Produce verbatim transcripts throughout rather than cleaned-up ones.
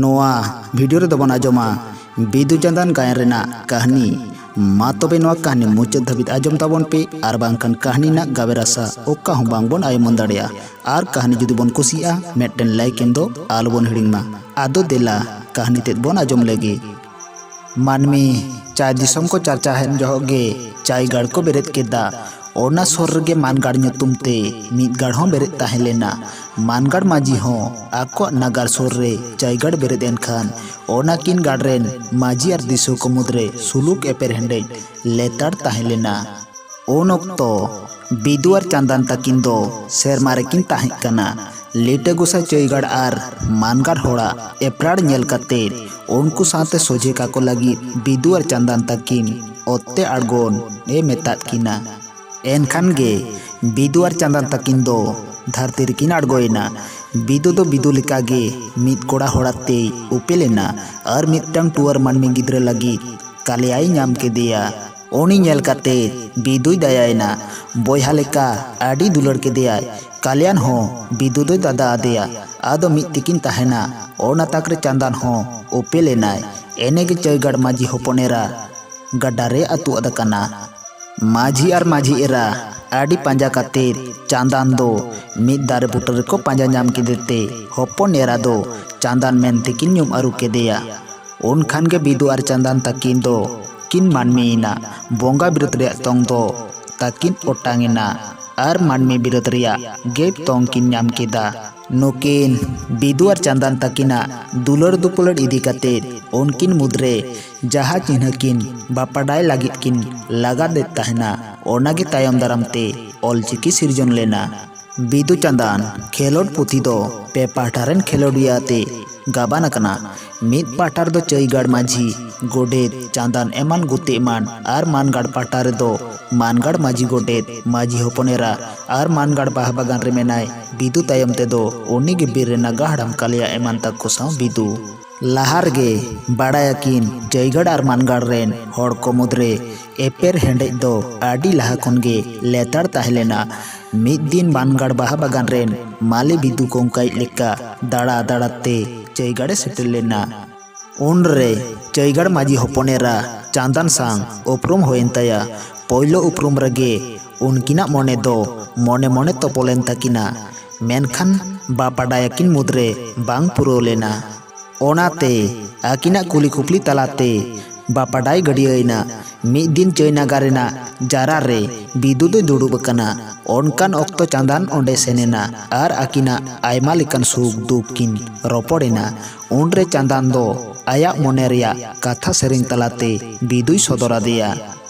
ᱱᱚᱣᱟ ᱵᱷᱤᱰᱤᱭᱳ ᱨᱮᱫᱚ ᱵᱚᱱ ᱟᱸᱡᱚᱢᱟ ᱵᱤᱫᱩ ᱪᱟᱸᱫᱟᱱ ᱜᱟᱭᱟᱱ ᱨᱮᱱᱟᱜ ᱠᱟᱹᱦᱱᱤ᱾ ᱢᱟ ᱛᱚᱵᱮ ᱱᱚᱣᱟ ᱠᱟᱹᱦᱱᱤ ᱢᱩᱪᱟᱹᱫ ᱫᱷᱟᱹᱵᱤᱡ ᱟᱸᱡᱚᱢ ᱛᱟᱵᱚᱱ ᱯᱮ, ᱟᱨ ᱵᱟᱝᱠᱷᱟᱱ ᱠᱟᱹᱦᱱᱤ ᱨᱮᱱᱟᱜ ᱜᱟᱵᱮ ᱨᱟᱥᱟ ᱚᱠᱟ ᱦᱚᱸ ᱵᱟᱝ ᱵᱚᱱ ᱟᱭ ᱩᱢᱟᱹᱱ ᱫᱟᱲᱮᱭᱟᱜᱼᱟ᱾ ᱟᱨ ᱠᱟᱹᱦᱱᱤ ᱡᱩᱫᱤ ᱵᱚᱱ ᱠᱩᱥᱤᱭᱟᱜᱼᱟ, ᱢᱤᱫᱴᱮᱱ ᱞᱟᱭᱤᱠ ᱮᱢ ᱫᱚ ᱟᱞᱚ ᱵᱚᱱ ᱦᱤᱲᱤᱧ ᱢᱟ᱾ ᱟᱫᱚ ᱫᱮᱞᱟ ᱠᱟᱹᱦᱱᱤ ᱛᱮᱫ ᱵᱚᱱ ᱟᱸᱡᱚᱢ ᱞᱮᱜᱮ᱾ ᱢᱟᱹᱱᱢᱤ ᱪᱟᱭ ᱫᱤᱥᱚᱢ ᱠᱚ ᱪᱟᱨᱪᱟ ᱦᱮᱡ ᱡᱚᱦᱚᱜ ᱜᱮ ᱪᱟᱭ ᱜᱟᱲ ᱠᱚ ᱵᱮᱨᱮᱫ ᱠᱮᱫᱟ᱾ ᱚᱱᱟ ᱥᱩᱨ ᱨᱮᱜᱮ ᱢᱟᱱᱜᱟᱲ ᱧᱩᱛᱩᱢ ᱛᱮ ᱢᱤᱫ ᱜᱟᱲ ᱦᱚᱸ ᱵᱮᱨᱮᱫ ᱛᱟᱦᱮᱸ ᱞᱮᱱᱟ᱾ ᱢᱟᱱᱜᱟᱲ ᱢᱟᱹᱡᱷᱤ ᱦᱚᱸ ᱟᱠᱚᱣᱟᱜ ᱱᱟᱜᱟᱨ ᱥᱩᱨ ᱨᱮ ᱪᱟᱭ ᱜᱟᱲ ᱵᱮᱨᱮᱫ ᱮᱱ ᱠᱷᱟᱱ, ᱚᱱᱟ ᱠᱤᱱ ᱜᱟᱲ ᱨᱮᱱ ᱢᱟᱹᱡᱷᱤ ᱟᱨ ᱫᱤᱥᱩ ᱠᱚ ᱢᱩᱫᱽᱨᱮ ᱥᱩᱞᱩᱠ ᱮᱯᱮᱨᱦᱮᱸᱰᱮᱡ ᱞᱮᱛᱟᱲ ᱛᱟᱦᱮᱸ ᱞᱮᱱᱟ᱾ ᱩᱱ ᱚᱠᱛᱚ ᱵᱤᱫᱩ ᱟᱨ ᱪᱟᱸᱫᱟᱱ ᱛᱟᱹᱠᱤᱱ ᱫᱚ ᱥᱮᱨᱢᱟ ᱨᱮᱠᱤᱱ ᱛᱟᱦᱮᱸ ᱠᱟᱱᱟ᱾ ᱞᱤᱴᱟᱹ ᱜᱚᱸᱥᱟᱭ ᱪᱟᱹᱭᱜᱟᱲ ᱟᱨ ᱢᱟᱱᱜᱟᱲ ᱦᱚᱲᱟᱜ ᱮᱯᱨᱟᱲ ᱧᱮᱞ ᱠᱟᱛᱮ, ᱩᱱᱠᱩ ᱥᱟᱶᱛᱮ ᱥᱚᱡᱷᱮ ᱠᱟᱠᱚ ᱞᱟᱹᱜᱤᱫ ᱵᱤᱫᱩ ᱟᱨ ᱪᱟᱸᱫᱟᱱ ᱛᱟᱹᱠᱤᱱ ᱚᱛ ᱛᱮ ᱟᱬᱜᱚᱱ ᱮ ᱢᱮᱛᱟᱫ ᱠᱤᱱᱟ᱾ ᱮᱱᱠᱷᱟᱱ ᱜᱮ ᱵᱤᱫᱩ ᱟᱨ ᱪᱟᱸᱫᱟᱱ ᱛᱟᱹᱠᱤᱱ ᱫᱚ ᱫᱷᱟᱹᱨᱛᱤ ᱨᱮᱠᱤᱱ ᱟᱬᱜᱚᱭᱮᱱᱟ᱾ ᱵᱤᱫᱩ ᱫᱚ ᱵᱤᱫᱩ ᱞᱮᱠᱟᱜᱮ ᱢᱤᱫ ᱠᱚᱲᱟ ᱦᱚᱲ ᱟᱛᱮᱭ ᱩᱯᱮᱞ ᱮᱱᱟ ᱟᱨ ᱢᱤᱫᱴᱟᱝ ᱴᱩᱣᱟᱹᱨ ᱢᱟᱹᱱᱢᱤ ᱜᱤᱫᱽᱨᱟᱹ ᱞᱟᱹᱜᱤᱫ ᱠᱟᱞᱮᱭᱟᱭ ᱧᱟᱢ ᱠᱮᱫᱮᱭᱟ᱾ ᱩᱱᱤ ᱧᱮᱞ ᱠᱟᱛᱮ ᱵᱤᱫᱩᱭ ᱫᱟᱭᱟᱭᱮᱱᱟ᱾ ᱵᱚᱭᱦᱟ ᱞᱮᱠᱟ ᱟᱹᱰᱤ ᱫᱩᱞᱟᱹᱲ ᱠᱮᱫᱮᱭᱟᱭ᱾ ᱠᱟᱞᱭᱟᱱ ᱦᱚᱸ ᱵᱤᱫᱩ ᱫᱚᱭ ᱫᱟᱫᱟ ᱟᱫᱮᱭᱟ᱾ ᱟᱫᱚ ᱢᱤᱫ ᱛᱮᱠᱤᱱ ᱛᱟᱦᱮᱱᱟ᱾ ᱚᱱᱟ ᱛᱟᱠ ᱨᱮ ᱪᱟᱸᱫᱟᱱ ᱦᱚᱸ ᱩᱯᱮᱞ ᱮᱱᱟᱭ᱾ ᱮᱱᱮ ᱜᱮ ᱪᱟᱹᱭᱜᱟᱲ ᱢᱟᱹᱡᱷᱤ ᱦᱚᱯᱚᱱ ᱮᱨᱟ ᱜᱟᱰᱟ ᱨᱮ ᱟᱹᱛᱩ ᱟᱫ ᱟᱠᱟᱱᱟ᱾ ᱢᱟᱹᱡᱷᱤ ᱟᱨ ᱢᱟᱹᱡᱷᱤ ᱮᱨᱟ ᱟᱹᱰᱤ ᱯᱟᱸᱡᱟ ᱠᱟᱛᱮ ᱪᱟᱸᱫᱟᱱ ᱫᱚ ᱢᱤᱫ ᱫᱟᱨᱮ ᱵᱩᱴᱟᱹ ᱨᱮᱠᱚ ᱯᱟᱸᱡᱟ ᱧᱟᱢ ᱠᱮᱫᱮ ᱛᱮ, ᱦᱚᱯᱚᱱ ᱮᱨᱟ ᱫᱚ ᱪᱟᱸᱫᱟᱱ ᱢᱮᱱ ᱛᱮᱠᱤᱱ ᱧᱩᱢ ᱟᱹᱨᱩ ᱠᱮᱫᱮᱭᱟ᱾ ᱩᱱ ᱠᱷᱟᱱ ᱜᱮ ᱵᱤᱫᱩ ᱟᱨ ᱪᱟᱸᱫᱟᱱ ᱛᱟᱹᱠᱤᱱ ᱫᱚ ᱠᱤᱱ ᱢᱟᱹᱱᱢᱤᱭᱮᱱᱟ᱾ ᱵᱚᱸᱜᱟ ᱵᱤᱨᱟᱹᱫ ᱨᱮᱭᱟᱜ ᱛᱚᱝ ᱫᱚ ᱛᱟᱹᱠᱤᱱ ᱚᱴᱟᱝ ᱮᱱᱟ ᱟᱨ ᱢᱟᱹᱱᱢᱤ ᱵᱤᱨᱟᱹᱫ ᱨᱮᱭᱟᱜ ᱜᱮ ᱛᱚᱝ ᱠᱤᱱ ᱧᱟᱢ ᱠᱮᱫᱟ᱾ ᱱᱩᱠᱤᱱ ᱵᱤᱫᱩ ᱟᱨ ᱪᱟᱸᱫᱟᱱ ᱛᱟᱹᱠᱤᱱᱟᱜ ᱫᱩᱞᱟᱹᱲ ᱫᱩᱯᱩᱞᱟᱹᱲ ᱤᱫᱤ ᱠᱟᱛᱮ ᱩᱱᱠᱤᱱ ᱢᱩᱫᱽᱨᱮ ᱡᱟᱦᱟᱸ ᱪᱤᱱᱦᱟᱹ ᱠᱤᱱ ᱵᱟᱯᱟᱰᱟᱭ ᱞᱟᱹᱜᱤᱫ ᱠᱤᱱ ᱞᱟᱜᱟᱫ ᱞᱮᱫ ᱛᱟᱦᱮᱱᱟ, ᱚᱱᱟᱜᱮ ᱛᱟᱭᱚᱢ ᱫᱟᱨᱟᱢ ᱛᱮ ᱚᱞᱪᱤᱠᱤ ᱥᱤᱨᱡᱚᱱ ᱞᱮᱱᱟ᱾ ᱵᱤᱫᱩ ᱪᱟᱸᱫᱟᱱ ᱠᱷᱮᱞᱳᱰ ᱯᱩᱛᱷᱤ ᱫᱚ ᱯᱮ ᱯᱟᱦᱴᱟ ᱨᱮᱱ ᱠᱷᱮᱞᱳᱰᱤᱭᱟᱹ ᱟᱛᱮ ᱜᱟᱵᱟᱱ ᱟᱠᱟᱱᱟ᱾ ᱢᱤᱫ ᱯᱟᱦᱴᱟ ᱨᱮᱫᱚ ᱪᱟᱹᱭᱜᱟᱲ ᱢᱟᱹᱡᱷᱤ, ᱜᱚᱰᱮᱛ, ᱪᱟᱸᱫᱟᱱ ᱮᱢᱟᱱ ᱜᱩᱛᱤ ᱮᱢᱟᱱ, ᱟᱨ ᱢᱟᱱᱜᱟᱲ ᱯᱟᱦᱴᱟ ᱨᱮᱫᱚ ᱢᱟᱱᱜᱟᱲ ᱢᱟᱹᱡᱷᱤ ᱜᱚᱰᱮᱛ, ᱢᱟᱹᱡᱷᱤ ᱦᱚᱯᱚᱱ ᱮᱨᱟ, ᱟᱨ ᱢᱟᱱᱜᱟᱲ ᱵᱟᱦᱟ ᱵᱟᱜᱟᱱ ᱨᱮ ᱢᱮᱱᱟᱭ ᱵᱤᱫᱩ ᱛᱟᱭᱚᱢ ᱛᱮᱫᱚ ᱩᱱᱤᱜᱮ ᱵᱤᱨ ᱨᱮ ᱱᱟᱜᱟ ᱦᱟᱲᱟᱢ ᱠᱟᱞᱮᱭᱟ ᱮᱢᱟᱱ ᱛᱟᱠᱚ ᱥᱟᱶ ᱵᱤᱫᱩ᱾ ᱞᱟᱦᱟ ᱨᱮᱜᱮ ᱵᱟᱲᱟᱭᱟᱠᱤᱱ ᱪᱟᱹᱭᱜᱟᱲ ᱟᱨ ᱢᱟᱱᱜᱟᱲ ᱨᱮᱱ ᱦᱚᱲ ᱠᱚ ᱢᱩᱫᱽᱨᱮ ᱮᱯᱮᱨ ᱦᱮᱸᱰᱮᱡ ᱫᱚ ᱟᱹᱰᱤ ᱞᱟᱦᱟ ᱠᱷᱚᱱ ᱜᱮ ᱞᱮᱛᱟᱲ ᱛᱟᱦᱮᱸ ᱞᱮᱱᱟ᱾ ᱢᱤᱫ ᱫᱤᱱ ᱢᱟᱱᱜᱟᱲ ᱵᱟᱦᱟ ᱵᱟᱜᱟᱱ ᱨᱮᱱ ᱢᱟᱹᱞᱤ ᱵᱤᱫᱩ ᱠᱚᱝᱠᱟᱭᱤᱡ ᱞᱮᱠᱟ ᱫᱟᱬᱟ ᱫᱟᱬᱟ ᱛᱮ ᱪᱟᱹᱭᱜᱟᱲᱮ ᱥᱮᱴᱮᱨ ᱞᱮᱱᱟ᱾ ᱩᱱᱨᱮ ᱪᱟᱹᱭᱜᱟᱲ ᱢᱟᱹᱡᱷᱤ ᱦᱚᱯᱚᱱ ᱮᱨᱟ ᱪᱟᱸᱫᱟᱱ ᱥᱟᱝ ᱩᱯᱨᱩᱢ ᱦᱩᱭᱮᱱ ᱛᱟᱭᱟ᱾ ᱯᱳᱭᱞᱳ ᱩᱯᱨᱩᱢ ᱨᱮᱜᱮ ᱩᱱᱠᱤᱱᱟᱜ ᱢᱚᱱᱮ ᱫᱚ ᱢᱚᱱᱮ ᱢᱚᱱᱮ ᱛᱚᱯᱚᱞᱮᱱ ᱛᱟᱹᱠᱤᱱᱟ, ᱢᱮᱱᱠᱷᱟᱱ ᱵᱟᱯᱟᱰᱟᱭ ᱟᱹᱠᱤᱱ ᱢᱩᱫᱽᱨᱮ ᱵᱟᱝ ᱯᱩᱨᱟᱹᱣ ᱞᱮᱱᱟ᱾ ᱚᱱᱟᱛᱮ ᱟᱹᱠᱤᱱᱟᱜ ᱠᱩᱞᱤ ᱠᱩᱯᱞᱤ ᱛᱟᱞᱟᱛᱮ ᱵᱟᱯᱟᱰᱟᱭ ᱜᱟᱹᱰᱭᱟᱹᱭᱮᱱᱟ᱾ ᱢᱤᱫ ᱫᱤᱱ ᱪᱟᱹᱭᱱᱟᱜᱟᱨ ᱨᱮᱱᱟᱜ ᱡᱟᱨᱟ ᱨᱮ ᱵᱤᱫᱩ ᱫᱚᱭ ᱫᱩᱲᱩᱵ ᱟᱠᱟᱱᱟ᱾ ᱚᱱᱠᱟᱱ ᱚᱠᱛᱚ ᱪᱟᱸᱫᱟᱱ ᱚᱸᱰᱮ ᱥᱮᱱ ᱮᱱᱟ ᱟᱨ ᱟᱹᱠᱤᱱᱟᱜ ᱟᱭᱢᱟ ᱞᱮᱠᱟᱱ ᱥᱩᱠ ᱫᱩᱠ ᱠᱤᱱ ᱨᱚᱯᱚᱲ ᱮᱱᱟ᱾ ᱩᱱᱨᱮ ᱪᱟᱸᱫᱟᱱ ᱫᱚ ᱟᱭᱟᱜ ᱢᱚᱱᱮ ᱨᱮᱭᱟᱜ ᱠᱟᱛᱷᱟ ᱥᱮᱨᱮᱧ ᱛᱟᱞᱟᱛᱮ ᱵᱤᱫᱩᱭ ᱥᱚᱫᱚᱨ ᱟᱫᱮᱭᱟ᱾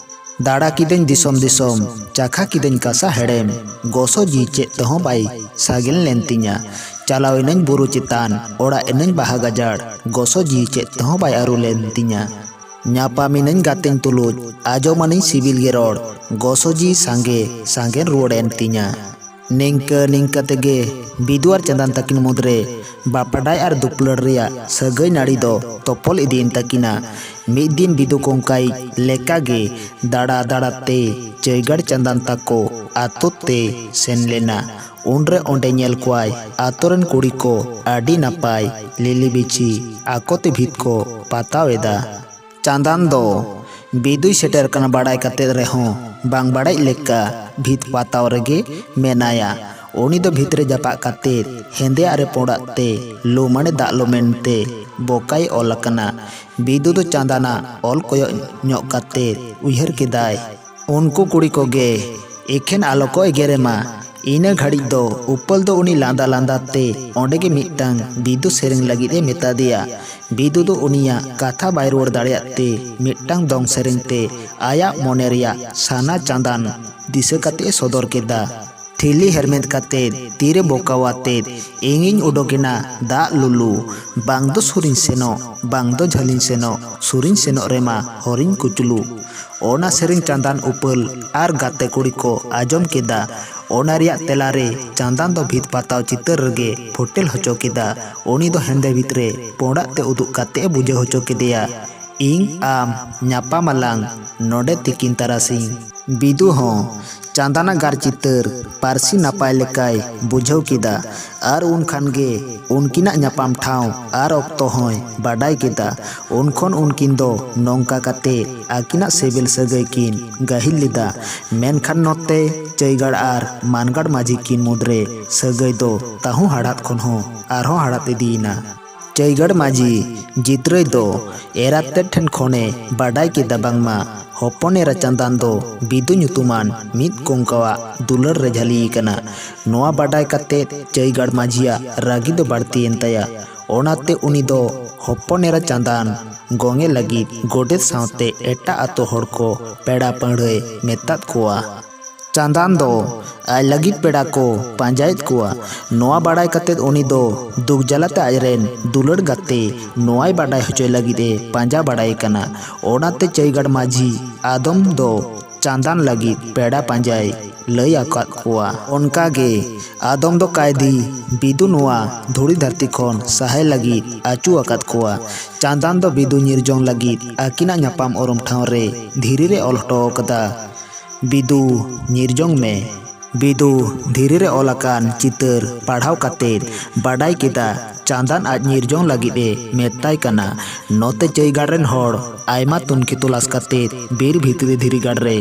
ᱫᱟᱬᱟ ᱠᱤᱫᱟᱹᱧ ᱫᱤᱥᱚᱢ ᱫᱤᱥᱚᱢ, ᱪᱟᱠᱷᱟ ᱠᱤᱫᱟᱹᱧ ᱠᱟᱥᱟ ᱦᱮᱲᱮᱢ, ᱜᱚᱥᱚ ᱡᱤᱣᱤ ᱪᱮᱫ ᱛᱮᱦᱚᱸ ᱵᱟᱭ ᱥᱟᱜᱮᱱ ᱞᱮᱱ ᱛᱤᱧᱟ᱾ ᱪᱟᱞᱟᱣ ᱮᱱᱟᱹᱧ ᱵᱩᱨᱩ ᱪᱮᱛᱟᱱ, ᱚᱲᱟᱜ ᱮᱱᱟᱹᱧ ᱵᱟᱦᱟ ᱜᱟᱡᱟᱲ, ᱜᱚᱥᱚ ᱡᱤᱣᱤ ᱪᱮᱫ ᱛᱮᱦᱚᱸ ᱵᱟᱭ ᱟᱹᱨᱩ ᱞᱮᱱ ᱛᱤᱧᱟ᱾ ᱧᱟᱯᱟᱢ ᱮᱱᱟᱹᱧ ᱜᱟᱛᱮᱧ ᱛᱩᱞᱩᱡ, ᱟᱸᱡᱚᱢᱟᱱᱤᱧ ᱥᱤᱵᱤᱞ ᱜᱮ ᱨᱚᱲ, ᱜᱚᱥᱚ ᱡᱤᱣᱤ ᱥᱟᱸᱜᱮ ᱥᱟᱸᱜᱮᱱ ᱨᱩᱣᱟᱹᱲ ᱮᱱ ᱛᱤᱧᱟ᱾ ᱱᱤᱝᱠᱟᱹ ᱱᱤᱝᱠᱟᱹ ᱛᱮᱜᱮ ᱵᱤᱫᱩ ᱟᱨ ᱪᱟᱸᱫᱟᱱ ᱛᱟᱹᱠᱤᱱ ᱢᱩᱫᱽᱨᱮ ᱵᱟᱯᱟᱰᱟᱭ ᱟᱨ ᱫᱩᱯᱞᱟᱹᱲ ᱨᱮᱭᱟᱜ ᱥᱟᱹᱜᱟᱹᱭ ᱱᱟᱹᱲᱤ ᱫᱚ ᱛᱚᱯᱚᱞ ᱤᱫᱤᱭᱮᱱ ᱛᱟᱹᱠᱤᱱᱟ᱾ ᱢᱤᱫ ᱫᱤᱱ ᱵᱤᱫᱩ ᱠᱚᱝᱠᱟᱭᱤᱡ ᱞᱮᱠᱟᱜᱮ ᱫᱟᱬᱟ ᱫᱟᱬᱟ ᱛᱮ ᱪᱟᱹᱭᱜᱟᱲ ᱪᱟᱸᱫᱟᱱ ᱛᱟᱠᱚ ᱟᱛᱳ ᱛᱮ ᱥᱮᱱ ᱞᱮᱱᱟ᱾ ᱩᱱᱨᱮ ᱚᱸᱰᱮ ᱧᱮᱞ ᱠᱚᱣᱟᱭ ᱟᱛᱳ ᱨᱮᱱ ᱠᱩᱲᱤ ᱠᱚ ᱟᱹᱰᱤ ᱱᱟᱯᱟᱭ ᱞᱤᱞᱤ ᱵᱤᱪᱷᱤ ᱟᱠᱚᱛᱮ ᱵᱷᱤᱛ ᱠᱚ ᱯᱟᱛᱟᱣ ᱮᱫᱟ᱾ ᱪᱟᱸᱫᱟᱱ ᱫᱚ ᱵᱤᱫᱩᱭ ᱥᱮᱴᱮᱨ ᱠᱟᱱᱟ ᱵᱟᱲᱟᱭ ᱠᱟᱛᱮ ᱨᱮᱦᱚᱸ ᱵᱟᱝ ᱵᱟᱲᱟᱭ ᱞᱮᱠᱟ ᱵᱷᱤᱛ ᱯᱟᱛᱟᱣ ᱨᱮᱜᱮ ᱢᱮᱱᱟᱭᱟ᱾ ᱩᱱᱤ ᱫᱚ ᱵᱷᱤᱛ ᱨᱮ ᱡᱟᱯᱟᱜ ᱠᱟᱛᱮ ᱦᱮᱸᱫᱮᱭᱟᱜ ᱨᱮ ᱯᱩᱸᱰᱟᱜ ᱛᱮ ᱞᱩᱢᱟᱹᱲᱮ ᱫᱟᱜ ᱞᱩᱢᱮᱱ ᱛᱮ ᱵᱚᱠᱟᱭ ᱚᱞ ᱟᱠᱟᱱᱟ᱾ ᱵᱤᱫᱩ ᱫᱚ ᱪᱟᱸᱫᱟᱱᱟᱜ ᱚᱞ ᱠᱚᱭᱚᱜ ᱧᱚᱜ ᱠᱟᱛᱮ ᱩᱭᱦᱟᱹᱨ ᱠᱮᱫᱟᱭ, ᱩᱱᱠᱩ ᱠᱩᱲᱤ ᱠᱚᱜᱮ ᱮᱠᱷᱮᱱ ᱟᱞᱚ ᱠᱚ ᱮᱜᱮᱨᱮᱢᱟ᱾ ᱤᱱᱟᱹ ᱜᱷᱟᱹᱲᱤᱡ ᱫᱚ ᱩᱯᱟᱹᱞ ᱫᱚ ᱩᱱᱤ ᱞᱟᱸᱫᱟ ᱞᱟᱸᱫᱟ ᱛᱮ ᱚᱸᱰᱮ ᱜᱮ ᱢᱤᱫᱴᱟᱝ ᱵᱤᱫᱩ ᱥᱮᱨᱮᱧ ᱞᱟᱹᱜᱤᱫ ᱮ ᱢᱮᱛᱟ ᱫᱮᱭᱟ᱾ ᱵᱤᱫᱩ ᱫᱚ ᱩᱱᱤᱭᱟᱜ ᱠᱟᱛᱷᱟ ᱵᱟᱭ ᱨᱩᱣᱟᱹᱲ ᱫᱟᱲᱮᱭᱟᱜ ᱛᱮ ᱢᱤᱫᱴᱟᱝ ᱫᱚᱝ ᱥᱮᱨᱮᱧ ᱛᱮ ᱟᱭᱟᱜ ᱢᱚᱱᱮ ᱨᱮᱭᱟᱜ ᱥᱟᱱᱟ ᱪᱟᱸᱫᱟᱱ ᱫᱤᱥᱟᱹ ᱠᱟᱛᱮ ᱮ ᱥᱚᱫᱚᱨ ᱠᱮᱫᱟ᱾ ᱴᱷᱤᱞᱤ ᱦᱮᱨᱢᱮᱫ ᱠᱟᱛᱮ ᱛᱤᱨᱮ ᱵᱚᱠᱟᱣ ᱟᱛᱮᱫ ᱤᱧᱤᱧ ᱩᱰᱩᱠᱮᱱᱟ ᱫᱟᱜ ᱞᱩᱞᱩ, ᱵᱟᱝ ᱫᱚ ᱥᱩᱨᱤᱧ ᱥᱮᱱᱚᱜ, ᱵᱟᱝ ᱫᱚ ᱡᱷᱟᱹᱞᱤᱧ ᱥᱮᱱᱚᱜ, ᱥᱩᱨᱤᱧ ᱥᱮᱱᱚᱜ ᱨᱮᱢᱟ ᱦᱚᱨᱤᱧ ᱠᱩᱪᱞᱩ᱾ ᱚᱱᱟ ᱥᱮᱨᱮᱧ ᱪᱟᱸᱫᱟᱱ ᱩᱯᱟᱹᱞ ᱟᱨ ᱜᱟᱛᱮ ᱠᱩᱲᱤ ᱠᱚ ᱟᱸᱡᱚᱢ ᱠᱮᱫᱟ᱾ ᱚᱱᱟ ᱨᱮᱭᱟᱜ ᱛᱮᱞᱟ ᱨᱮ ᱪᱟᱸᱫᱟᱱ ᱫᱚ ᱵᱷᱤᱛ ᱯᱟᱛᱟᱣ ᱪᱤᱛᱟᱹᱨ ᱨᱮᱜᱮ ᱯᱷᱚᱴᱮᱞ ᱦᱚᱪᱚ ᱠᱮᱫᱟ᱾ ᱩᱱᱤ ᱫᱚ ᱦᱮᱸᱫᱮ ᱵᱷᱤᱛ ᱨᱮ ᱯᱩᱸᱰᱟᱜ ᱛᱮ ᱩᱫᱩᱜ ᱠᱟᱛᱮ ᱮ ᱵᱩᱡᱷᱟᱹᱣ ᱦᱚᱪᱚ ᱠᱮᱫᱮᱭᱟ, ᱤᱧ ᱟᱢ ᱧᱟᱯᱟᱢ ᱟᱞᱟᱝ ᱱᱚᱰᱮ ᱛᱤᱠᱤᱱ ᱛᱟᱨᱟᱥᱤᱧ᱾ ᱵᱤᱫᱩ ᱦᱚᱸ ᱪᱟᱸᱫᱟᱱᱟᱜ ᱜᱟᱨ ᱪᱤᱛᱟᱹᱨ ᱯᱟᱹᱨᱥᱤ ᱱᱟᱯᱟᱭ ᱞᱮᱠᱟᱭ ᱵᱩᱡᱷᱟᱹᱣ ᱠᱮᱫᱟ᱾ ᱟᱨ ᱩᱱ ᱠᱷᱟᱱ ᱜᱮ ᱩᱱᱠᱤᱱᱟᱜ ᱧᱟᱯᱟᱢ ᱴᱷᱟᱶ ᱟᱨ ᱚᱠᱛᱚ ᱦᱚᱸᱭ ᱵᱟᱰᱟᱭ ᱠᱮᱫᱟ᱾ ᱩᱱ ᱠᱷᱚᱱ ᱩᱱᱠᱤᱱ ᱫᱚ ᱱᱚᱝᱠᱟ ᱠᱟᱛᱮ ᱟᱹᱠᱤᱱᱟᱜ ᱥᱤᱵᱤᱞ ᱥᱟᱹᱜᱟᱹᱭ ᱠᱤᱱ ᱜᱟᱹᱦᱤᱨ ᱞᱮᱫᱟ᱾ ᱢᱮᱱᱠᱷᱟᱱ ᱱᱚᱛᱮ ᱪᱟᱹᱭᱜᱟᱲ ᱟᱨ ᱢᱟᱱᱜᱟᱲ ᱢᱟᱹᱡᱷᱤ ᱠᱤᱱ ᱢᱩᱫᱽᱨᱮ ᱥᱟᱹᱜᱟᱹᱭ ᱫᱚ ᱛᱟᱹᱦᱩ ᱦᱟᱲᱦᱟᱫ ᱠᱷᱚᱱ ᱦᱚᱸ ᱟᱨᱦᱚᱸ ᱦᱟᱲᱦᱟᱫ ᱤᱫᱤᱭᱮᱱᱟ᱾ ᱪᱟᱹᱭᱜᱟᱲ ᱢᱟᱹᱡᱷᱤ ᱡᱤᱛᱨᱟᱹᱭ ᱫᱚ ᱮᱨᱟᱛ ᱛᱮᱫ ᱴᱷᱮᱱ ᱠᱷᱚᱱᱮ ᱵᱟᱰᱟᱭ ᱠᱮᱫᱟ ᱵᱟᱝᱢᱟ ᱦᱚᱯᱚᱱ ᱮᱨᱟ ᱪᱟᱸᱫᱟᱱ ᱫᱚ ᱵᱤᱫᱩ ᱧᱩᱛᱩᱢᱟᱱ ᱢᱤᱫ ᱠᱚᱝᱠᱟᱣᱟᱜ ᱫᱩᱞᱟᱹᱲ ᱨᱮ ᱡᱷᱟᱹᱞᱤ ᱟᱠᱟᱱᱟ᱾ ᱱᱚᱣᱟ ᱵᱟᱰᱟᱭ ᱠᱟᱛᱮᱫ ᱪᱟᱹᱭᱜᱟᱲ ᱢᱟᱹᱡᱷᱤᱭᱟᱜ ᱨᱟᱹᱜᱤ ᱫᱚ ᱵᱟᱹᱲᱛᱤᱭᱮᱱ ᱛᱟᱭᱟ᱾ ᱚᱱᱟᱛᱮ ᱩᱱᱤ ᱫᱚ ᱦᱚᱯᱚᱱ ᱮᱨᱟ ᱪᱟᱸᱫᱟᱱ ᱜᱚᱝᱮ ᱞᱟᱹᱜᱤᱫ ᱜᱚᱰᱮᱛ ᱥᱟᱶᱛᱮ ᱮᱴᱟᱜ ᱟᱛᱳ ᱦᱚᱲ ᱠᱚ ᱯᱮᱲᱟ ᱯᱟᱹᱲᱦᱟᱹᱭ ᱢᱮᱛᱟᱫ ᱠᱚᱣᱟ᱾ ᱪᱟᱸᱫᱟᱱ ᱫᱚ ᱟᱡ ᱞᱟᱹᱜᱤᱫ ᱯᱮᱲᱟ ᱠᱚ ᱯᱟᱸᱡᱟᱭᱮᱫ ᱠᱚᱣᱟ᱾ ᱱᱚᱣᱟ ᱵᱟᱲᱟᱭ ᱠᱟᱛᱮᱫ ᱩᱱᱤ ᱫᱚ ᱫᱩᱠ ᱡᱟᱞᱟᱛᱮ ᱟᱡᱨᱮᱱ ᱫᱩᱞᱟᱹᱲ ᱜᱟᱛᱮ ᱱᱚᱣᱟᱭ ᱵᱟᱰᱟᱭ ᱦᱚᱪᱚᱭ ᱞᱟᱹᱜᱤᱫ ᱮ ᱯᱟᱸᱡᱟ ᱵᱟᱲᱟᱭᱮ ᱠᱟᱱᱟ᱾ ᱚᱱᱟᱛᱮ ᱪᱟᱹᱭᱜᱟᱲ ᱢᱟᱹᱡᱷᱤ ᱟᱫᱚᱢ ᱫᱚ ᱪᱟᱸᱫᱟᱱ ᱞᱟᱹᱜᱤᱫ ᱯᱮᱲᱟ ᱯᱟᱸᱡᱟᱭ ᱞᱟᱹᱭ ᱟᱠᱟᱫ ᱠᱚᱣᱟ᱾ ᱚᱱᱠᱟᱜᱮ ᱟᱫᱚᱢ ᱫᱚ ᱠᱟᱭᱫᱤ ᱵᱤᱫᱩ ᱱᱚᱣᱟ ᱫᱷᱩᱲᱤ ᱫᱷᱟᱹᱨᱛᱤ ᱠᱷᱚᱱ ᱥᱟᱦᱟᱭ ᱞᱟᱹᱜᱤᱫ ᱟᱹᱪᱩ ᱟᱠᱟᱫ ᱠᱚᱣᱟ᱾ ᱪᱟᱸᱫᱟᱱ ᱫᱚ ᱵᱤᱫᱩ ᱧᱤᱨᱡᱚᱝ ᱞᱟᱹᱜᱤᱫ ᱟᱹᱠᱤᱱᱟᱜ ᱧᱟᱯᱟᱢ ᱩᱨᱩᱢ ᱴᱷᱟᱶ ᱨᱮ ᱫᱷᱤᱨᱤ ᱨᱮ ᱚᱞ ᱦᱚᱴᱚ ᱟᱠᱟᱫᱟ, "ᱵᱤᱫᱩ, ᱧᱤᱨᱡᱚᱝ ᱢᱮ᱾" ᱵᱤᱫᱩ ᱫᱷᱤᱨᱤ ᱨᱮ ᱚᱞ ᱟᱠᱟᱱ ᱪᱤᱛᱟᱹᱨ ᱯᱟᱲᱦᱟᱣ ᱠᱟᱛᱮ ᱵᱟᱰᱟᱭ ᱠᱮᱫᱟ ᱪᱟᱸᱫᱟᱱ ᱟᱡ ᱧᱤᱨᱡᱚᱝ ᱞᱟᱹᱜᱤᱫ ᱮ ᱢᱮᱛᱟᱭ ᱠᱟᱱᱟ᱾ ᱱᱚᱛᱮ ᱪᱟᱹᱭᱜᱟᱲ ᱨᱮᱱ ᱦᱚᱲ ᱟᱭᱢᱟ ᱛᱩᱱᱠᱷᱤ ᱛᱚᱞᱟᱥ ᱠᱟᱛᱮ ᱵᱤᱨ ᱵᱷᱤᱛᱨᱤ ᱫᱷᱤᱨᱤ ᱜᱟᱲ ᱨᱮ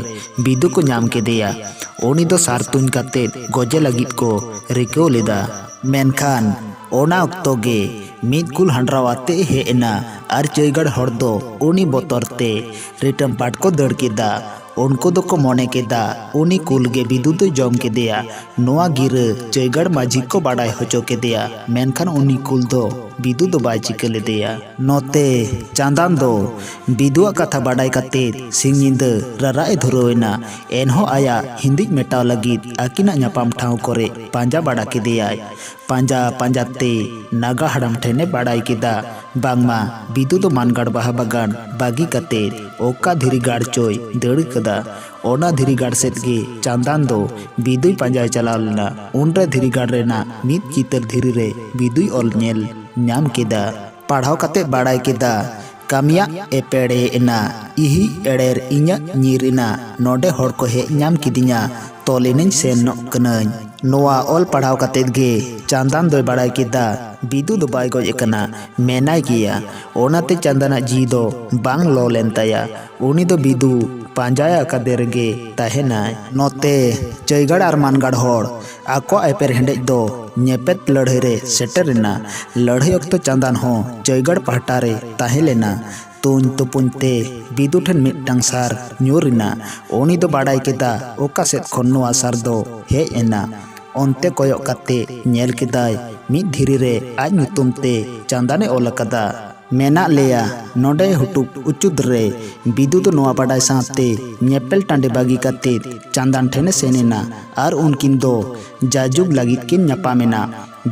ᱵᱤᱫᱩ ᱠᱚ ᱧᱟᱢ ᱠᱮᱫᱮᱭᱟ᱾ ᱩᱱᱤ ᱫᱚ ᱥᱟᱨ ᱛᱩᱧ ᱠᱟᱛᱮ ᱜᱚᱡᱮ ᱞᱟᱹᱜᱤᱫ ᱠᱚ ᱨᱤᱠᱟᱹᱣ ᱞᱮᱫᱟ᱾ ᱢᱮᱱᱠᱷᱟᱱ ᱚᱱᱟ ᱚᱠᱛᱚ ᱜᱮ ᱢᱤᱫ ᱠᱩᱞ ᱦᱟᱸᱰᱨᱟᱣ ᱟᱛᱮ ᱦᱮᱡ ᱮᱱᱟ ᱟᱨ ᱪᱟᱹᱭᱜᱟᱲ ᱦᱚᱲ ᱫᱚ ᱩᱱᱤ ᱵᱚᱛᱚᱨ ᱛᱮ ᱨᱤᱴᱟᱹᱢ ᱯᱟᱴ ᱠᱚ ᱫᱟᱹᱲ ᱠᱮᱫᱟ᱾ ᱩᱱᱠᱩ ᱫᱚᱠᱚ ᱢᱚᱱᱮ ᱠᱮᱫᱟ ᱩᱱᱤ ᱠᱩᱞ ᱜᱮ ᱵᱤᱫᱩ ᱫᱚ ᱡᱚᱢ ᱠᱮᱫᱮᱭᱟ᱾ ᱱᱚᱣᱟ ᱜᱤᱨᱟᱹ ᱪᱟᱹᱭᱜᱟᱲ ᱢᱟᱹᱡᱷᱤ ᱠᱚ ᱵᱟᱰᱟᱭ ᱦᱚᱪᱚ ᱠᱮᱫᱮᱭᱟ, ᱢᱮᱱᱠᱷᱟᱱ ᱩᱱᱤ ᱠᱩᱞ ᱫᱚ ᱵᱤᱫᱩ ᱫᱚ ᱵᱟᱭ ᱪᱤᱠᱟᱹ ᱞᱮᱫᱮᱭᱟ᱾ ᱱᱚᱛᱮ ᱪᱟᱸᱫᱟᱱ ᱫᱚ ᱵᱤᱫᱩᱣᱟᱜ ᱠᱟᱛᱷᱟ ᱵᱟᱰᱟᱭ ᱠᱟᱛᱮ ᱥᱤᱧ ᱧᱤᱫᱟᱹ ᱨᱟᱨᱟᱜ ᱮ ᱫᱷᱩᱨᱟᱹᱣ ᱮᱱᱟ᱾ ᱮᱱᱦᱚᱸ ᱟᱭᱟᱜ ᱦᱤᱸᱫᱤᱡ ᱢᱮᱴᱟᱣ ᱞᱟᱹᱜᱤᱫ ᱟᱹᱠᱤᱱᱟᱜ ᱧᱟᱯᱟᱢ ᱴᱷᱟᱶ ᱠᱚᱨᱮ ᱯᱟᱸᱡᱟ ᱵᱟᱲᱟ ᱠᱮᱫᱮᱭᱟᱭ᱾ ᱯᱟᱸᱡᱟ ᱯᱟᱸᱡᱟ ᱛᱮ ᱱᱟᱜᱟ ᱦᱟᱲᱟᱢ ᱴᱷᱮᱱᱮ ᱵᱟᱲᱟᱭ ᱠᱮᱫᱟ ᱵᱟᱝᱢᱟ ᱵᱤᱫᱩ ᱫᱚ ᱢᱟᱱᱜᱟᱲ ᱵᱟᱦᱟ ᱵᱟᱜᱟᱱ ᱵᱟᱹᱜᱤ ᱠᱟᱛᱮ ᱚᱠᱟ ᱫᱷᱤᱨᱤ ᱜᱟᱲ ᱪᱚᱭ ᱫᱟᱹᱲ ᱠᱟᱫᱟ᱾ ᱚᱱᱟ ᱫᱷᱤᱨᱤ ᱜᱟᱲ ᱥᱮᱫ ᱜᱮ ᱪᱟᱸᱫᱟᱱ ᱫᱚ ᱵᱤᱫᱩᱭ ᱯᱟᱸᱡᱟᱭ ᱪᱟᱞᱟᱣ ᱞᱮᱱᱟ᱾ ᱩᱱᱨᱮ ᱫᱷᱤᱨᱤ ᱜᱟᱲ ᱨᱮᱱᱟᱜ ᱢᱤᱫ ᱪᱤᱛᱟᱹᱨ ᱫᱷᱤᱨᱤ ᱨᱮ ᱵᱤᱫᱩᱭ ᱚᱞ ᱧᱮᱞ ᱧᱟᱢ ᱠᱮᱫᱟ᱾ ᱯᱟᱲᱦᱟᱣ ᱠᱟᱛᱮ ᱵᱟᱲᱟᱭ ᱠᱮᱫᱟ ᱠᱟᱹᱢᱤᱭᱟᱜ ᱮ ᱯᱮᱲᱮ ᱮᱱᱟ, ᱤᱦᱤ ᱮᱲᱮᱨ ᱤᱧᱟᱹᱜ ᱧᱤᱨ ᱮᱱᱟ, ᱱᱚᱰᱮ ᱦᱚᱲ ᱠᱚ ᱦᱮᱡ ᱧᱟᱢ ᱠᱤᱫᱤᱧᱟ, ᱛᱚᱞᱤᱱᱟᱹᱧ ᱥᱮᱱᱚᱜ ᱠᱟᱹᱱᱟᱹᱧ᱾ ᱱᱚᱣᱟ ᱚᱞ ᱯᱟᱲᱦᱟᱣ ᱠᱟᱛᱮᱫ ᱜᱮ ᱪᱟᱸᱫᱟᱱ ᱫᱚᱭ ᱵᱟᱲᱟᱭ ᱠᱮᱫᱟ ᱵᱤᱫᱩ ᱫᱚ ᱵᱟᱭ ᱜᱚᱡ ᱟᱠᱟᱱᱟ, ᱢᱮᱱᱟᱭ ᱜᱮᱭᱟ᱾ ᱚᱱᱟᱛᱮ ᱪᱟᱸᱫᱟᱱᱟᱜ ᱡᱤᱣᱤ ᱫᱚ ᱵᱟᱝ ᱞᱚ ᱞᱮᱱ ᱛᱟᱭᱟ᱾ ᱩᱱᱤ ᱫᱚ ᱵᱤᱫᱩ ᱯᱟᱸᱡᱟ ᱟᱠᱟᱫᱮ ᱨᱮᱜᱮ ᱛᱟᱦᱮᱱᱟᱭ᱾ ᱱᱚᱛᱮ ᱪᱟᱹᱭᱜᱟᱲ ᱟᱨ ᱢᱟᱱᱜᱟᱲ ᱦᱚᱲ ᱟᱠᱚᱣᱟᱜ ᱮᱯᱮᱨ ᱦᱮᱸᱰᱮᱡ ᱫᱚ ᱧᱮᱯᱮᱫ ᱞᱟᱹᱲᱦᱟᱹᱭ ᱨᱮ ᱥᱮᱴᱮᱨ ᱮᱱᱟ᱾ ᱞᱟᱹᱲᱦᱟᱹᱭ ᱚᱠᱛᱚ ᱪᱟᱸᱫᱟᱱ ᱦᱚᱸ ᱪᱟᱹᱭᱜᱟᱲ ᱯᱟᱦᱴᱟ ᱨᱮ ᱛᱟᱦᱮᱸ ᱞᱮᱱᱟ᱾ ᱛᱩᱧ ᱛᱩᱯᱩᱧ ᱛᱮ ᱵᱤᱫᱩ ᱴᱷᱮᱱ ᱢᱤᱫᱴᱟᱝ ᱥᱟᱨ ᱧᱩᱨ ᱮᱱᱟ᱾ ᱩᱱᱤ ᱫᱚ ᱵᱟᱰᱟᱭ ᱠᱮᱫᱟ ᱚᱠᱟ ᱥᱮᱫ ᱠᱷᱚᱱ ᱱᱚᱣᱟ ᱥᱟᱨ ᱫᱚ ᱦᱮᱡ ᱮᱱᱟ᱾ ᱚᱱᱛᱮ ᱠᱚᱭᱚᱜ ᱠᱟᱛᱮ ᱧᱮᱞ ᱠᱮᱫᱟᱭ ᱢᱤᱫ ᱫᱷᱤᱨᱤ ᱨᱮ ᱟᱡ ᱧᱩᱛᱩᱢ ᱛᱮ ᱪᱟᱸᱫᱟᱱᱮ ᱚᱞ ᱟᱠᱟᱫᱟ᱾ ᱢᱮᱱᱟᱜ ᱞᱮᱭᱟ ᱱᱚᱰᱮ ᱦᱩᱴᱩᱵ ᱩᱪᱩᱫ ᱨᱮ᱾ ᱵᱤᱫᱩ ᱫᱚ ᱱᱚᱣᱟ ᱵᱟᱰᱟᱭ ᱥᱟᱶᱛᱮ ᱧᱮᱯᱮᱞ ᱴᱟᱺᱰᱤ ᱵᱟᱹᱜᱤ ᱠᱟᱛᱮ ᱪᱟᱸᱫᱟᱱ ᱴᱷᱮᱱᱮ ᱥᱮᱱ ᱮᱱᱟ ᱟᱨ ᱩᱱᱠᱤᱱ ᱫᱚ ᱡᱟᱭᱡᱩᱜᱽ ᱞᱟᱹᱜᱤᱫ ᱠᱤᱱ ᱧᱟᱯᱟᱢ ᱮᱱᱟ᱾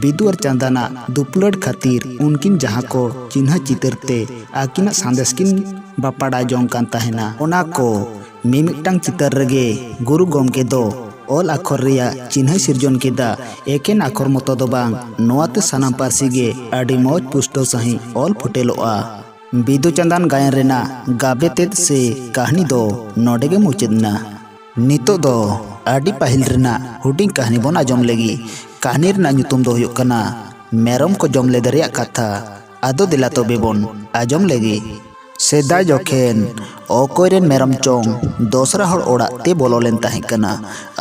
ᱵᱤᱫᱩ ᱟᱨ ᱪᱟᱸᱫᱟᱱᱟᱜ ᱫᱩᱯᱞᱟᱹᱲ ᱠᱷᱟᱹᱛᱤᱨ ᱩᱱᱠᱤᱱ ᱡᱟᱦᱟᱸ ᱠᱚ ᱪᱤᱱᱦᱟᱹ ᱪᱤᱛᱟᱹᱨ ᱛᱮ ᱟᱹᱠᱤᱱᱟᱜ ᱥᱟᱸᱫᱮᱥ ᱠᱤᱱ ᱵᱟᱯᱟᱲᱟ ᱡᱚᱝ ᱠᱟᱱ ᱛᱟᱦᱮᱱᱟ, ᱚᱱᱟ ᱠᱚ ᱢᱤᱢᱤᱫᱴᱟᱝ ᱪᱤᱛᱟᱹᱨ ᱨᱮᱜᱮ ᱜᱩᱨᱩ ᱜᱚᱢᱠᱮ ᱫᱚ ᱚᱞ ᱟᱠᱷᱚᱨ ᱨᱮᱭᱟᱜ ᱪᱤᱱᱦᱟᱹᱭ ᱥᱤᱨᱡᱚᱱ ᱠᱮᱫᱟ᱾ ᱮᱠᱮᱱ ᱟᱠᱷᱚᱨ ᱢᱚᱛᱚ ᱫᱚ ᱵᱟᱝ, ᱱᱚᱣᱟᱛᱮ ᱥᱟᱱᱟᱢ ᱯᱟᱹᱨᱥᱤ ᱜᱮ ᱟᱹᱰᱤ ᱢᱚᱡᱽ ᱯᱩᱥᱴᱟᱹᱣ ᱥᱟᱺᱦᱤᱡ ᱚᱞ ᱯᱷᱩᱴᱮᱞᱚᱜᱼᱟ᱾ ᱵᱤᱫᱩ ᱪᱟᱸᱫᱟᱱ ᱜᱟᱭᱟᱱ ᱨᱮᱱᱟᱜ ᱜᱟᱵᱮ ᱛᱮᱫ ᱥᱮ ᱠᱟᱹᱦᱱᱤ ᱫᱚ ᱱᱚᱰᱮ ᱜᱮ ᱢᱩᱪᱟᱹᱫ ᱮᱱᱟ᱾ ᱱᱤᱛᱚᱜ ᱫᱚ ᱟᱹᱰᱤ ᱯᱟᱹᱦᱤᱞ ᱨᱮᱱᱟᱜ ᱦᱩᱰᱤᱧ ᱠᱟᱹᱦᱱᱤ ᱵᱚᱱ ᱟᱸᱡᱚᱢ ᱞᱮᱜᱮ᱾ ᱠᱟᱹᱦᱱᱤ ᱨᱮᱱᱟᱜ ᱧᱩᱛᱩᱢ ᱫᱚ ᱦᱩᱭᱩᱜ ᱠᱟᱱᱟ ᱢᱮᱨᱚᱢ ᱠᱚ ᱡᱚᱢ ᱞᱮᱫᱮ ᱨᱮᱭᱟᱜ ᱠᱟᱛᱷᱟ᱾ ᱟᱫᱚ ᱫᱮᱞᱟ ᱛᱚᱵᱮ ᱵᱚᱱ ᱟᱸᱡᱚᱢ ᱞᱮᱜᱮ᱾ ᱥᱮᱫᱟᱭ ᱡᱚᱠᱷᱮᱱ ᱚᱠᱚᱭ ᱨᱮᱱ ᱢᱮᱨᱚᱢ ᱪᱚᱝ ᱫᱚᱥᱨᱟ ᱦᱚᱲ ᱚᱲᱟᱜ ᱛᱮ ᱵᱚᱞᱚ ᱞᱮᱱ ᱛᱟᱦᱮᱸ ᱠᱟᱱᱟ᱾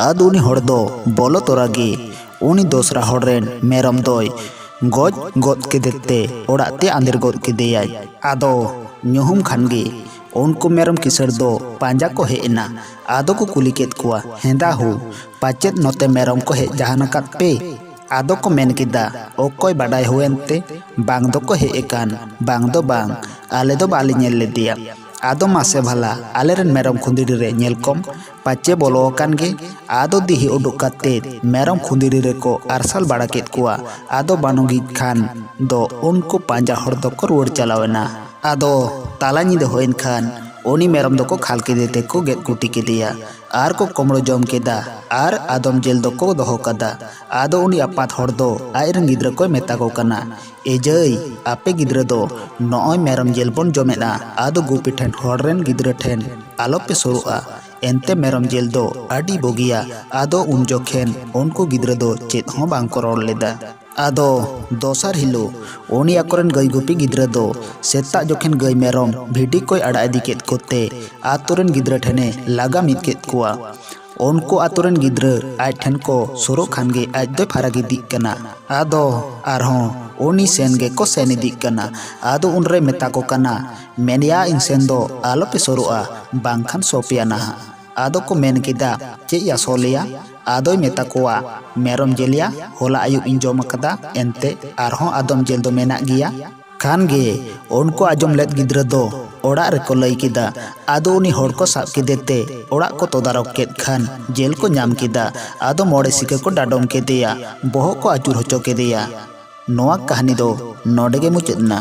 ᱟᱫᱚ ᱩᱱᱤ ᱦᱚᱲ ᱫᱚ ᱵᱚᱞᱚ ᱛᱚᱨᱟ ᱜᱮ ᱩᱱᱤ ᱫᱚᱥᱨᱟ ᱦᱚᱲ ᱨᱮᱱ ᱢᱮᱨᱚᱢ ᱫᱚᱭ ᱜᱚᱡ ᱜᱚᱫ ᱠᱮᱫᱮ ᱛᱮ ᱚᱲᱟᱜ ᱛᱮ ᱟᱸᱫᱮᱨ ᱜᱚᱫ ᱠᱮᱫᱮᱭᱟᱭ᱾ ᱟᱫᱚ ᱧᱩᱦᱩᱢ ᱠᱷᱟᱱ ᱜᱮ ᱩᱱᱠᱩ ᱢᱮᱨᱚᱢ ᱠᱤᱥᱟᱹᱬ ᱫᱚ ᱯᱟᱸᱡᱟ ᱠᱚ ᱦᱮᱡ ᱮᱱᱟ᱾ ᱟᱫᱚ ᱠᱚ ᱠᱩᱞᱤ ᱠᱮᱫ ᱠᱚᱣᱟ, "ᱦᱮᱸᱫᱟ ᱦᱳ, ᱯᱟᱪᱮᱫ ᱱᱚᱛᱮ ᱢᱮᱨᱚᱢ ᱠᱚ ᱦᱮᱡ ᱡᱟᱦᱟᱱ ᱟᱠᱟᱫ ᱯᱮ?" ᱟᱫᱚ ᱠᱚ ᱢᱮᱱ ᱠᱮᱫᱟ, "ᱚᱠᱚᱭ ᱵᱟᱰᱟᱭ ᱦᱩᱭᱮᱱ ᱛᱮ, ᱵᱟᱝ ᱫᱚᱠᱚ ᱦᱮᱡ ᱟᱠᱟᱱ, ᱵᱟᱝ ᱫᱚ ᱵᱟᱝ, ᱟᱞᱮ ᱫᱚ ᱵᱟᱞᱮ ᱧᱮᱞ ᱞᱮᱫᱮᱭᱟ᱾ ᱟᱫᱚ ᱢᱟᱥᱮ ᱵᱷᱟᱞᱟ, ᱟᱞᱮᱨᱮᱱ ᱢᱮᱨᱚᱢ ᱠᱷᱩᱸᱫᱽᱲᱤ ᱨᱮ ᱧᱮᱞ ᱠᱚᱢ, ᱯᱟᱪᱮ ᱵᱚᱞᱚ ᱟᱠᱟᱱ ᱜᱮ?" ᱟᱫᱚ ᱫᱤᱦᱤ ᱩᱰᱩᱠ ᱠᱟᱛᱮ ᱢᱮᱨᱚᱢ ᱠᱷᱩᱸᱫᱽᱲᱤ ᱨᱮᱠᱚ ᱟᱨᱥᱟᱞ ᱵᱟᱲᱟ ᱠᱮᱫ ᱠᱚᱣᱟ᱾ ᱟᱫᱚ ᱵᱟᱹᱱᱩᱜᱤᱡ ᱠᱷᱟᱱ ᱫᱚ ᱩᱱᱠᱩ ᱯᱟᱸᱡᱟ ᱦᱚᱲ ᱫᱚᱠᱚ ᱨᱩᱣᱟᱹᱲ ᱪᱟᱞᱟᱣ ᱮᱱᱟ᱾ ᱟᱫᱚ ᱛᱟᱞᱟ ᱧᱤᱫᱟᱹ ᱦᱩᱭᱮᱱ ᱠᱷᱟᱱ ᱩᱱᱤ ᱢᱮᱨᱚᱢ ᱫᱚᱠᱚ ᱠᱷᱟᱞ ᱠᱮᱫᱮ ᱛᱮᱠᱚ ᱜᱮᱫ ᱠᱩᱴᱤ ᱠᱮᱫᱮᱭᱟ᱾ ᱟᱨ ᱠᱚ ᱠᱚᱢᱲᱚ ᱡᱚᱢ ᱠᱮᱫᱟ ᱟᱨ ᱟᱫᱚᱢ ᱡᱤᱞ ᱫᱚᱠᱚ ᱫᱚᱦᱚ ᱠᱟᱫᱟ᱾ ᱟᱫᱚ ᱩᱱᱤ ᱟᱯᱟᱛ ᱦᱚᱲ ᱫᱚ ᱟᱡ ᱨᱮᱱ ᱜᱤᱫᱽᱨᱟᱹ ᱠᱚᱭ ᱢᱮᱛᱟ ᱠᱚ ᱠᱟᱱᱟ, "ᱮ ᱡᱟᱹᱭ, ᱟᱯᱮ ᱜᱤᱫᱽᱨᱟᱹ ᱫᱚ ᱱᱚᱜᱼᱚᱭ ᱢᱮᱨᱚᱢ ᱡᱤᱞ ᱵᱚᱱ ᱡᱚᱢᱮᱫᱼᱟ, ᱟᱫᱚ ᱜᱩᱯᱤ ᱴᱷᱮᱱ ᱦᱚᱲ ᱨᱮᱱ ᱜᱤᱫᱽᱨᱟᱹ ᱴᱷᱮᱱ ᱟᱞᱚᱯᱮ ᱥᱩᱨᱩᱜᱼᱟ, ᱮᱱᱛᱮ ᱢᱮᱨᱚᱢ ᱡᱤᱞ ᱫᱚ ᱟᱹᱰᱤ ᱵᱩᱜᱤᱭᱟ᱾" ᱟᱫᱚ ᱩᱱ ᱡᱚᱠᱷᱮᱱ ᱩᱱᱠᱩ ᱜᱤᱫᱽᱨᱟᱹ ᱫᱚ ᱪᱮᱫ ᱦᱚᱸ ᱵᱟᱝ ᱠᱚ ᱨᱚᱲ ᱞᱮᱫᱟ᱾ ᱟᱫᱚ ᱫᱚᱥᱟᱨ ᱦᱤᱞᱳᱜ ᱩᱱᱤ ᱟᱠᱚᱨᱮᱱ ᱜᱟᱹᱭ ᱜᱩᱯᱤ ᱜᱤᱫᱽᱨᱟᱹ ᱫᱚ ᱥᱮᱛᱟᱜ ᱡᱚᱠᱷᱮᱱ ᱜᱟᱹᱭ ᱢᱮᱨᱚᱢ ᱵᱷᱤᱰᱤ ᱠᱚᱭ ᱟᱲᱟᱜ ᱤᱫᱤ ᱠᱮᱫ ᱠᱚᱛᱮ ᱟᱛᱳ ᱨᱮᱱ ᱜᱤᱫᱽᱨᱟᱹ ᱴᱷᱮᱱᱮ ᱞᱟᱜᱟ ᱢᱤᱫ ᱠᱮᱫ ᱠᱚᱣᱟ᱾ ᱩᱱᱠᱩ ᱟᱛᱳ ᱨᱮᱱ ᱜᱤᱫᱽᱨᱟᱹ ᱟᱡ ᱴᱷᱮᱱ ᱠᱚ ᱥᱩᱨᱩᱜ ᱠᱷᱟᱱ ᱜᱮ ᱟᱡ ᱫᱚᱭ ᱯᱷᱟᱨᱟᱠ ᱤᱫᱤᱜ ᱠᱟᱱᱟ᱾ ᱟᱫᱚ ᱟᱨᱦᱚᱸ ᱩᱱᱤ ᱥᱮᱱ ᱜᱮᱠᱚ ᱥᱮᱱ ᱤᱫᱤᱜ ᱠᱟᱱᱟ᱾ ᱟᱫᱚ ᱩᱱᱨᱮ ᱢᱮᱛᱟ ᱠᱚ ᱠᱟᱱᱟ, "ᱢᱮᱱᱮᱭᱟ ᱤᱧ ᱥᱮᱱ ᱫᱚ ᱟᱞᱚᱯᱮ ᱥᱩᱨᱩᱜᱼᱟ, ᱵᱟᱝᱠᱷᱟᱱ ᱥᱚᱯᱮᱭᱟ ᱱᱟᱦᱟᱜ᱾" ᱟᱫᱚ ᱠᱚ ᱢᱮᱱ ᱠᱮᱫᱟ, "ᱪᱮᱫ ᱭᱟ ᱥᱚᱞᱮᱭᱟ?" ᱟᱫᱚᱭ ᱢᱮᱛᱟ ᱠᱚᱣᱟ, "ᱢᱮᱨᱚᱢ ᱡᱤᱞ ᱭᱟ, ᱦᱚᱞᱟ ᱟᱹᱭᱩᱵ ᱤᱧ ᱡᱚᱢ ᱟᱠᱟᱫᱟ, ᱮᱱᱛᱮ ᱟᱨᱦᱚᱸ ᱟᱫᱚᱢ ᱡᱤᱞ ᱫᱚ ᱢᱮᱱᱟᱜ ᱜᱮᱭᱟ᱾" ᱠᱷᱟᱱ ᱜᱮ ᱩᱱᱠᱩ ᱟᱸᱡᱚᱢ ᱞᱮᱫ ᱜᱤᱫᱽᱨᱟᱹ ᱫᱚ ᱚᱲᱟᱜ ᱨᱮᱠᱚ ᱞᱟᱹᱭ ᱠᱮᱫᱟ᱾ ᱟᱫᱚ ᱩᱱᱤ ᱦᱚᱲ ᱠᱚ ᱥᱟᱵ ᱠᱮᱫᱮ ᱛᱮ ᱚᱲᱟᱜ ᱠᱚ ᱛᱚᱫᱟᱨᱚᱠ ᱠᱮᱫ ᱠᱷᱟᱱ ᱡᱮᱞ ᱠᱚ ᱧᱟᱢ ᱠᱮᱫᱟ᱾ ᱟᱫᱚ ᱢᱚᱬᱮ ᱥᱤᱠᱟᱹ ᱠᱚ ᱰᱟᱰᱚᱢ ᱠᱮᱫᱮᱭᱟ, ᱵᱚᱦᱚᱜ ᱠᱚ ᱟᱹᱪᱩᱨ ᱦᱚᱪᱚ ᱠᱮᱫᱮᱭᱟ᱾ ᱱᱚᱣᱟ ᱠᱟᱹᱦᱱᱤ ᱫᱚ ᱱᱚᱰᱮ ᱜᱮ ᱢᱩᱪᱟᱹᱫ ᱮᱱᱟ᱾